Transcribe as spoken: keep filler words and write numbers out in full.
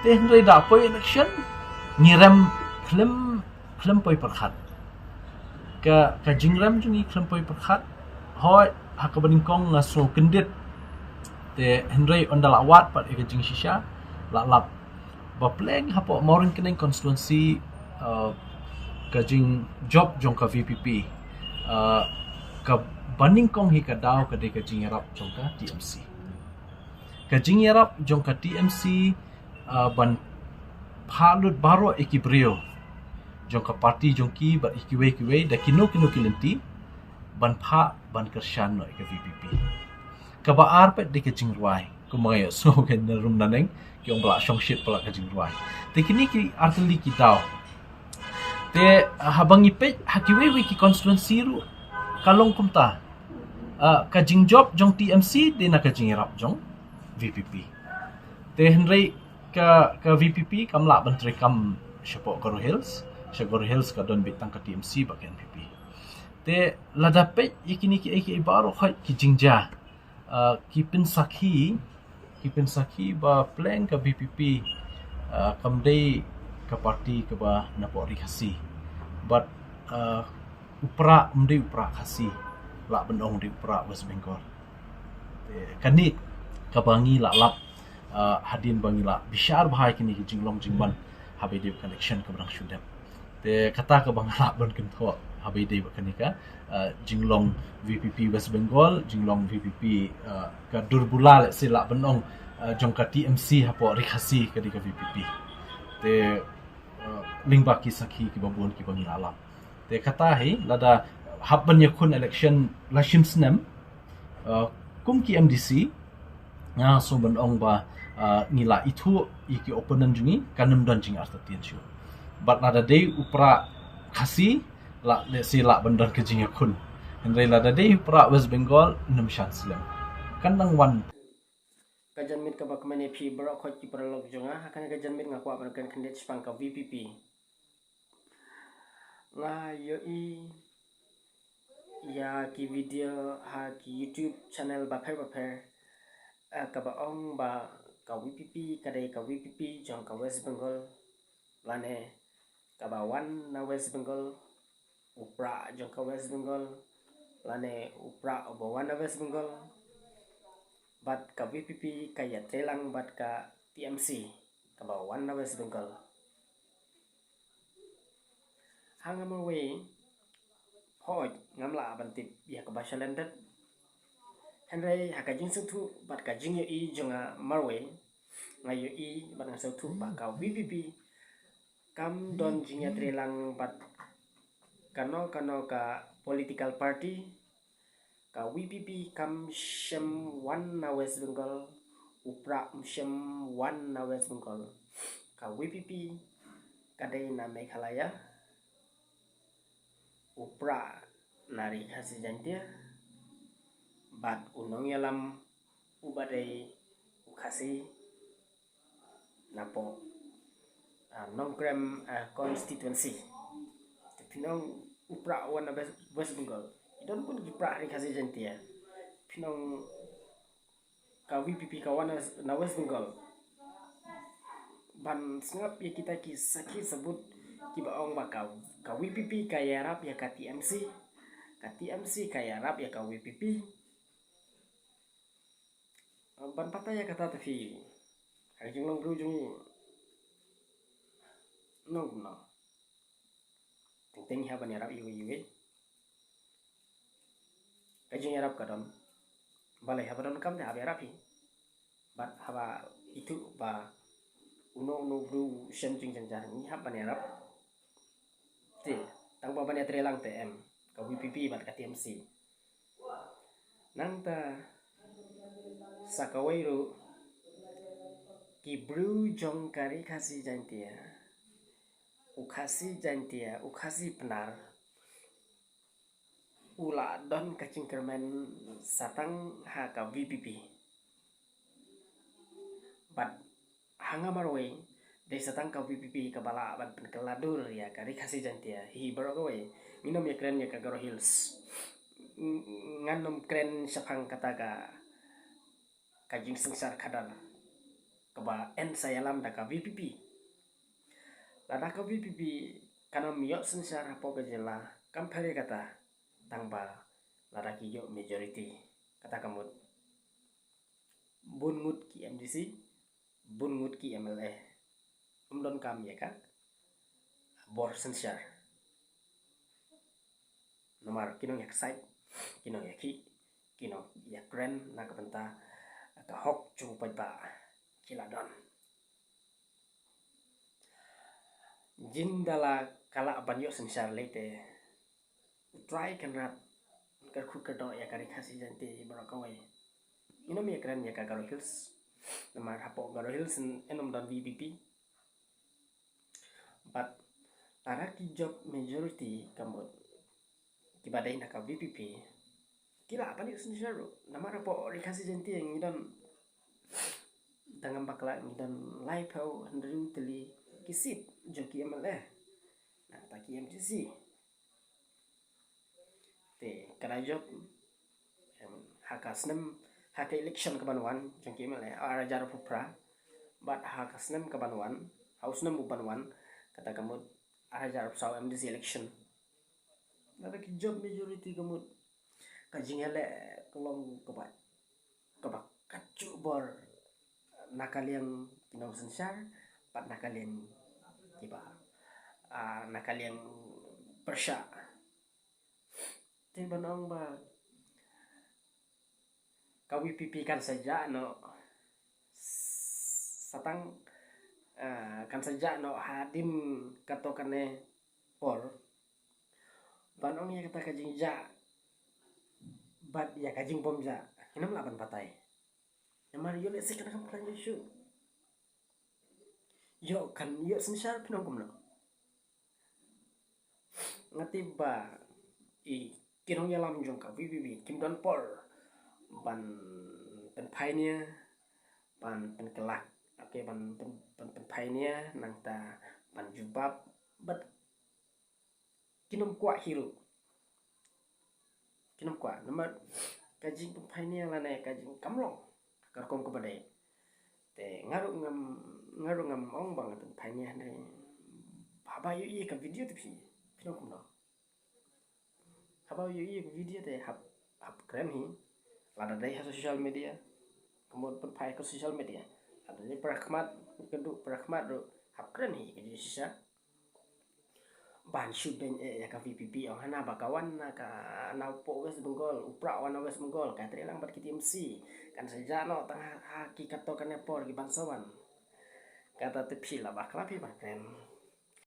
Te hynrei da poi election, ngi rem khlem, khlem poi pyrkhat. Ka, ka jingrem jong ngi khlem poi pyrkhat. Hooid, ha kaba nyngkong nga sngew kyndit. Te hynrei ynda la wad pat ïa ka jingshisha, la lap. Ba pleng hapoh Mawryngkneng constituency, uh, ka jingjop jong ka V P P. Uh, kaba nyngkong hi ka daw ka dei ka jingïarap jong ka T M C. Ka jingïarap jong ka T M C, uh, ban phah lut baroh ïa ki briew jong ka party jong ki bad ïa kiwei kiwei da kino kino ki lynti ban phah ban kyrshan noh ïa ka V P P. Kaba ar pat dei ka jingrwai. Kumba nga ïohsngew ka na rum naneng, ki ong ba la shongshit palat ka jingrwai. Te kine ki artylli ki daw. Te, uh, haba ngi peit ha kiwei wei ki constituency ruh ka long kumta. Uh, ka jingjop jong T M C dei na ka jingïarap jong V P P. Te hynrei ka, ka V P P kam lah ban treikam shapoh Garo Hills, sha Garo Hills ka don beit tang ka T M C bad ka N P P. Te lada peit ïa kine kiei kiei baroh hooid ki jingjia, uh, ki pynsakhi, ki pynsakhi ba pleng ka V P P, uh, kam dei ka party kaba napoh Ri Khasi. Bad, uh, u Prah um dei u Prah Khasi, lah ban ong u dei u Prah West Bengal. Te kane kaba ngi la lap, uh, hadien ba ngi la bishar bha ïa kine ki jinglong jingman haba ïadei bad ka election kaba dang shu dep. Te kata kaba nga lah ban kynthoh haba ïadei bad kane ka, uh, jinglong V P P West Bengal, jinglong V P P, uh, ka dur bula, let's say, lah ban ong, uh, jong ka T M C hapoh Ri Khasi ka dei ka V P P. Te, uh, lyngba ki sakhi kiba bun kiba ngi la lap. Te kata hi lada hap ban ïakhun election la shim snem, uh, kum ki M D C, nga sngew ban ong ba, uh, ngi la ithuh ïa ki opponent jong ngi, kan ym don jingartatien shuh. Bad lada dei u Prah Khasi, la, let's say, lah ban don ka jingïakhun. Hynrei lada dei u Prah West Bengal, ym shan slem. Kan nang wan. Ka janmiet kaba kmen ïa phi baroh khoit ki paralok jong nga, ha kane ka janmiet nga kwah ban kren khyndiat shaphang ka V P P. Nga ïohi ïa ki video ha ki YouTube channel bapher bapher, eh, kaba ong ba ka V P P ka dei ka V P P jong ka West Bengal, lane kaba wan na West Bengal, u Prah jong ka West Bengal, lane u Prah uba wan na West Bengal. Bad ka V P P ka ïatreilang bad ka T M C kaba wan na West Bengal. Ha nga marwei, hooid, ngam lah ban tip ïa kaba shalyndet. Hynrei ha ka jingsngewthuh bad ka jingïohi jong nga marwei, nga ïohi bad nga sngewthuh ba ka V P P kam don jingïatreilang bad kano kano ka political party. Ka V P P kam shym wan na West Bengal, u Prah um shym wan na West Bengal. Ka V P P ka dei na Meghalaya, u Prah na Ri Khasi Jaiñtia, bad u nongïalam uba dei u Khasi napoh, ah, Nongkrem, ah, constituency. Te phin ong u Prah wan na West, West Bengal. Ki don bun ki Prah Ri Khasi Jaiñtia. Phin ong ka V P P ka wan na, na West Bengal. Ban sngap ïa kita ki sakhi sabut kiba ong ba ka, ka V P P ka ïarap ïa ka T M C. Ka T M C ka ïarap ïa ka V P P. Ban batai ïa kata te phi, ha ka jinglong briew jong ngi, nong kumno? Teng teng ngi hap ban ïarap iwei iwei. Ka jingïarap ka don. Balei haba donkam te hap ïarap hi. Bad haba ithuh ba uno uno u briew u shem jingjynjar, ngi hap ban ïarap. Te tang ba ban ïatreilang te em, ka V P P bad ka T M C. Nangta sa kawei ruh, ki briew jong ka Ri Khasi Jaiñtia, u Khasi Jaiñtia, u Khasi Pnar, u la don ka jingkyrmen sa tang ha ka V P P. Bad ha nga marwei, dei sa tang ka V P P kaba lah ban pynkylla dur ïa ka Ri Khasi Jaiñtia. Hi baroh kawei, ngin ym ïakren ïa ka Garo Hills. Ng-, ngan ym kren shaphang kata ka, ka jingsynshar khadar. kaba en sa ïalam da ka VPP. Lada ka VPP kan ym ïoh synshar hapoh ka jylla, kam pher ïa kata, tang ba lada ki ïoh majority, kata ka mut bun ngut ki MDC, bun ngut ki MLA, ym don kam ïa ka bor synshar. Namar ki nongïakhih, ki nongïakhih, ki nongïakren na ka bynta ka hok jong u paidbah ki la don. Jin da la ka lah ban ïoh synshar lei te, U Trai Kynrad un kyrkhu kyrdoh ïa ka Ri Khasi Jaiñtia baroh kawei. Ngin ym ïakren ïa ka Garo Hills, namar hapoh Garo Hills yn ym don VPP. Bad lada ki jop majority, ka mut kiba dei na ka VPP, ki lah ban ïoh synshar ruh. Namar hapoh Ri Khasi Jaiñtia ngi don, tang ngam bakla, ngi don laiphew hynriew tylli ki seat jong ki MLA, nangta ki MDC. Te ka da jop, em, ha ka snem, ha ka election kaban wan jong ki MLA ar hajar arphew phra, bad ha ka snem kaban wan, ha u snem uban wan, kata ka mut ar hajar arphew saw MDC election. Lada ki jop majority, ka mut ka jingïaleh ka long kaba, kaba katjuh bor na ka liang ki nongsynshar bad na ka liang kiba, ah, na ka liang pyrshah. Te ban ong ba ka VPP kan sa jah noh, sa tang, ah, kan sa jah noh hadien kato kane por. Ban ong ïa kata ka jingjah bad ïa ka jingbymjah, ngin ym lah ban batai. Namar ïoh lehse kan kham khlaiñ shuh. Ïoh kan ïoh synshar, phin ong kumno? Nga tip ba i ki nongïalam jong ka VPP kim don por ban pynpioneer, ban pynkylla, okay, ban pyn, ban pynpioneer, nangta ban jubab, bad kin ym kwah hi ruh. Kin ym kwah, namar ka jingpynpioneer lane ka jing kam long ka rukom kaba dei. Te nga ruh ngam, nga ruh ngam ong ba nga pynpioneer ne. Haba ïohi ïa ka video te phi, phin ong kumno? Haba ïohi ïa ka video te hap, hap kren hi. Lada dei ha social media, ka mut pynpioneer ka social media. Lada dei para khmat, ka dei para khmat ruh, hap kren hi ka jingshisha. Ban shu beiñ eh ïa ka VPP, ong hana ba ka wan na ka, na poh West Bengal, u Prah wan na West Bengal, ka trei lang bad ki TMC. Kan sa jah noh tang ha, ha ki kato kane por kiban sa wan. Kata te phi lah bakla phi ban kren.